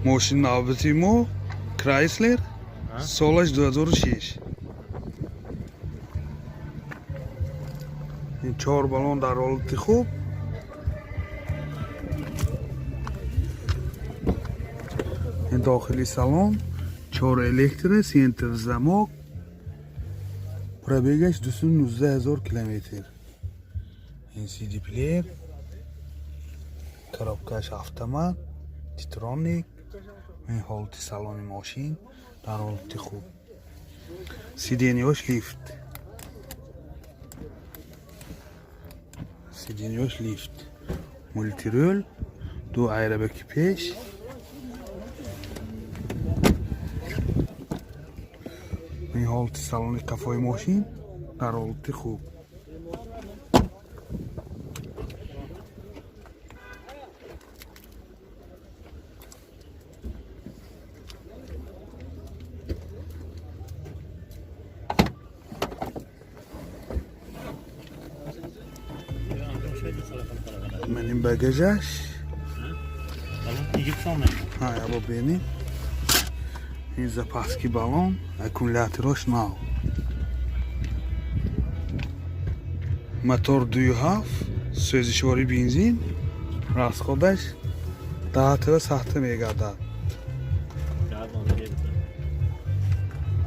Мошини навбати мо Крайслер, солаш 2006. Ин чор баллон дар ҳолати хуб. Ин дохили салон, чор электро, центр замок, пробег аш 219 ҳазор километр. Ин CD плеер, коробка ш автомат, Титроник. Ин ҳолати салони мошин дар ҳолати хуб. Сиденье ш лифт. Сиденье ш лифт. Мультируль, ду airbag и пеш. Ин ҳолати салони қафои мошин дар ҳолати хуб. Ман ин багажаш. Ҳа, ябо бинем. Ин запаски баллон, аккумуляторош нав. Мотор 2,7, сӯзишвори бензин, расход аш 10 тава сахта мегардад.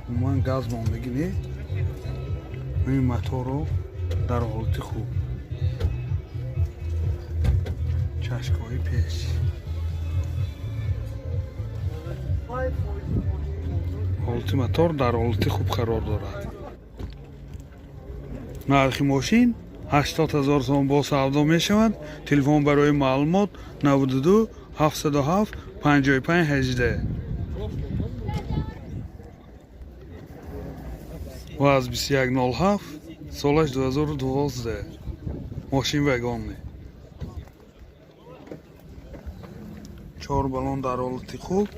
Умуман газ мондагӣ не. Ин моторро дар ҳолати хуб. Чашкҳои пеш. Ҳолати мотор дар ҳолати хуб қарор дорад. Нархи мошин 80 ҳазор сомон, бо савдо мешавад. Телефон барои маълумот 92 707 55 18. ВАЗ 2107, солаш 2012. Мошин вагонный. Чор баллон дар ҳолати хуб.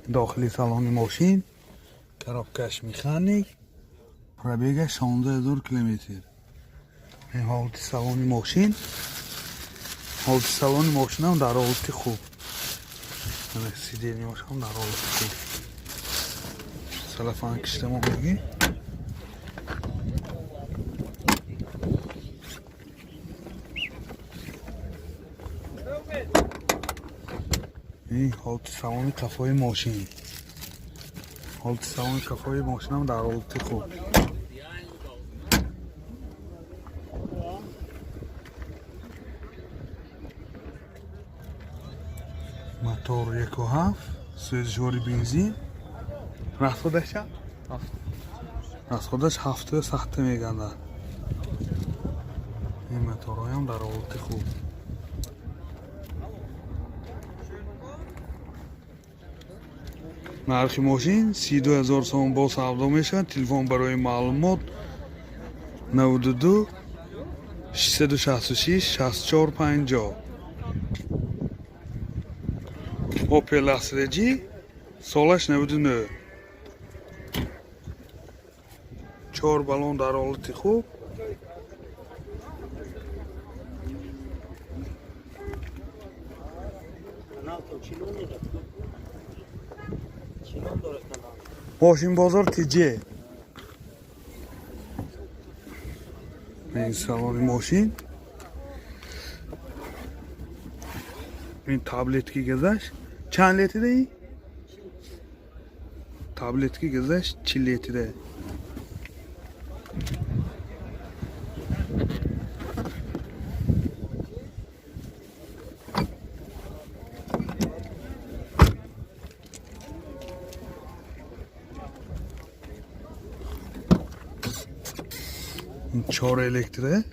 Дохили салони мошин, коробка ш механик, пробег аш 16 ҳазор километр. Ин ҳолати салони мошин, ҳолати салони мошинам дар ҳолати хуб. Сиденье ошам дар ҳолати хуб. Салафан киштамондагӣ. Ин ҳолати салони қафои мошин. Ҳолати салони қафои мошинам дар ҳолати хуб. Мотор 1,7, сӯзишвори бензин. Расход аш чанд? Расход аш ҳафту сахта мегардад. Ин моторҳоям дар ҳолати хуб. Нархи мошин 32 ҳазор сомон, бо савдо мешавад. Телефон барои маълумот 92 666 64 50. Opel Astra G, солаш 99. Чор баллон дар ҳолати хуб. Канал то чӣ ном дорад? Чӣ ном дорад канал? Мошинбозор ТЖ. Ин салони мошин. Ин таблетки газаш чанд литре ин? Таблетки газаш 40 литре. Чор электро,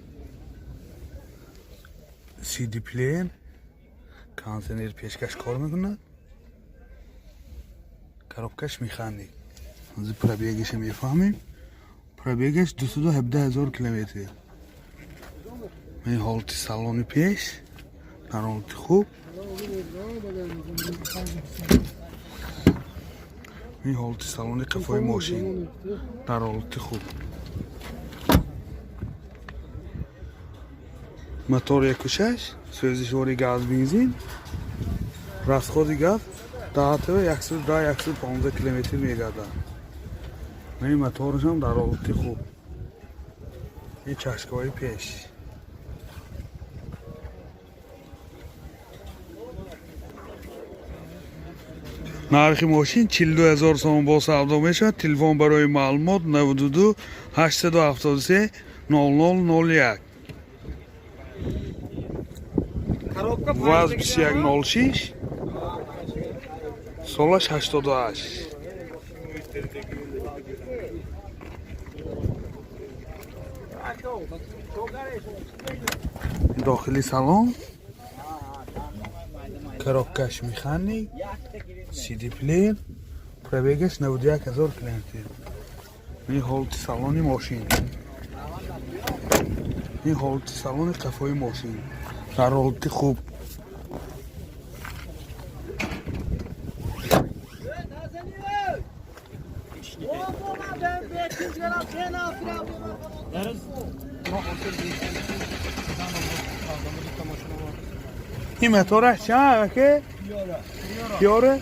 CD плеер, кондиционер пешкаш кор мекунад, коробка ш механик. Ҳозир пробег аша мефаҳмем. Пробег аш 217 ҳазор километр. Ин ҳолати салони пеш дар ҳолати хуб. Ин ҳолати салони қафои мошин дар ҳолати хуб. Мотор 1.6, сӯзишвори газ бензин, расходи газ даҳатава 110-115 километр мегардад. Ин моторашам дар ҳолати хуб. Ин чашкаҳои пеш. Нархи мошин 42 ҳазор сомон бо савдо мешавад. Телефон барои маълумот 92 873 00 01. Коробка. ВАЗ 2106, солаш 88. Дохили салон, коробкаш механик, CD плеер, пробегаш 91 ҳазор километр. Ин ҳолати салони мошин. Ин ҳолати салони қафои мошин. Дар ҳолати хуб. Ин мотораш чанд, аке? Приора?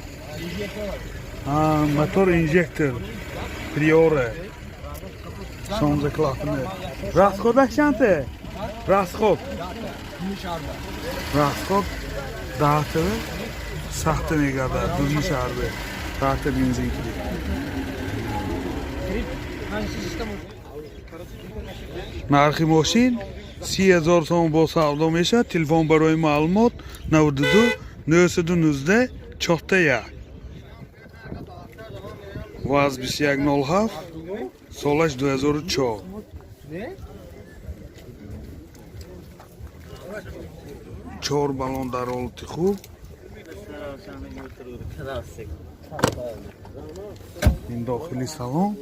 Мотор инжектор. Приора. 16 клапаны. Расходаш чанте? Расход. Расход даҳтава сахта мегардад. Дуни шаҳрбе. Даҳта бензин киди. Нархи мошин 30 ҳазор сомон бо савдо мешавад. Телефон барои маълумот 92 919 41. ВАЗ 2107, солаш 2004. Чор баллон дар ҳолати хуб. Ин дохили салон,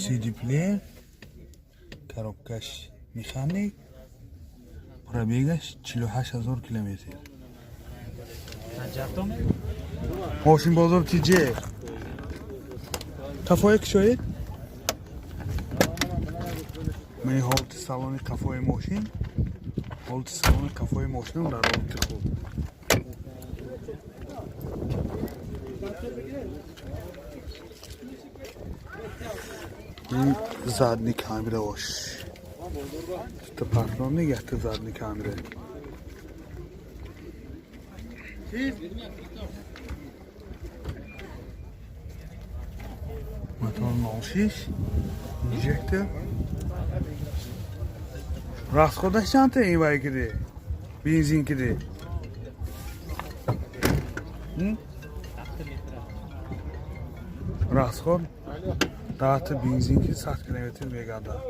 CD плеер, коробкаш механик, пробегаш 48 ҳазор километр. Мошин бозор тиҷе. Қафое кушоед. Мани ҳолати салони қафои мошин. Ҳолати салони қафои мошинам дар ҳолати хуб. Ин задний камераош. Дута патроник, якта задний камера. Мотор 06, инжектор. Расходаш чанта ин вай киди? Бензин киди? М? Расход даҳта бензин ки 100 километр мегардад.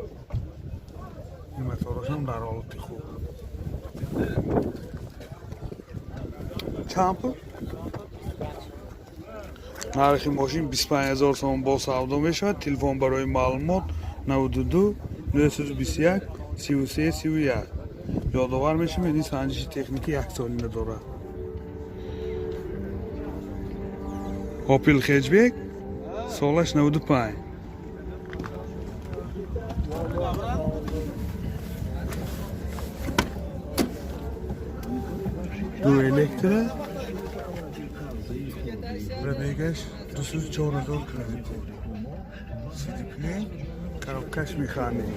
Ин моторашам дар ҳолати хуб. Чанд пул? Нархи мошин 25 ҳазор сомон бо савдо мешавад. Телефон барои маълумот 92 921 33 31. Ёдовар мешавем, ин санҷиши техникӣ яксолина дорад. Опел хетчбек, солаш 95. Ду электро, пробегаш 204 ҳазор километр. CD плеер, коробкаш механик.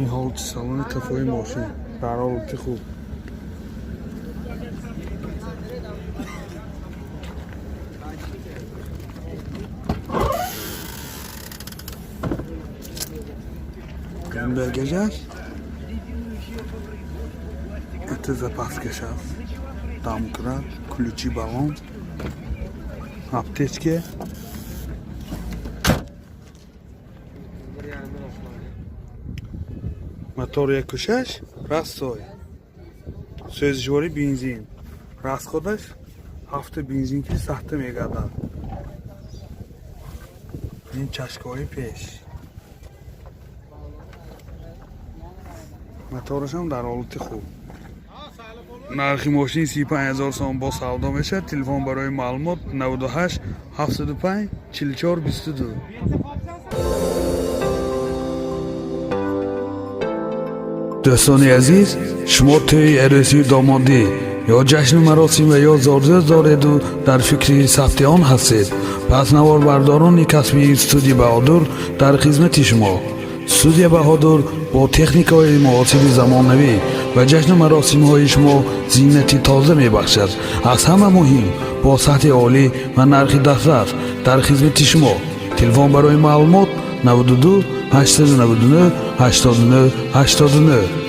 Ин ҳолати салони қафои мошин дар ҳолати хуб. Ин багажаш это запаскаш аст. Домкрат, ключи, баллон, аптечка. Мотор 1.6, растой. Сӯзишвори бензин. Расходаш ҳафта бензин ки сахта мегардад. Ин чашкаҳои пеш. Моторашам дар ҳолати хуб. Нархи мошин 35 ҳазор сомон бо савдо мешавад. Телефон барои маълумот 98 705 44 22. Дӯстони азиз, шумо тӯи арӯсию домодӣ ё ҷашну маросим ва ё зодрӯз дореду дар фикри сабти он ҳастед, пас наворбардорони касбии студия Баҳодур дар хизмати шумо. Студия Баҳодур бо техникаҳои муосири замонавӣ ба ҷашну маросимҳои шумо зинати тоза мебахшад. Аз ҳама муҳим, бо сатҳи олӣ ва нархи дастрас дар хизмати шумо. Телефон барои маълумот: 92 899 89 89.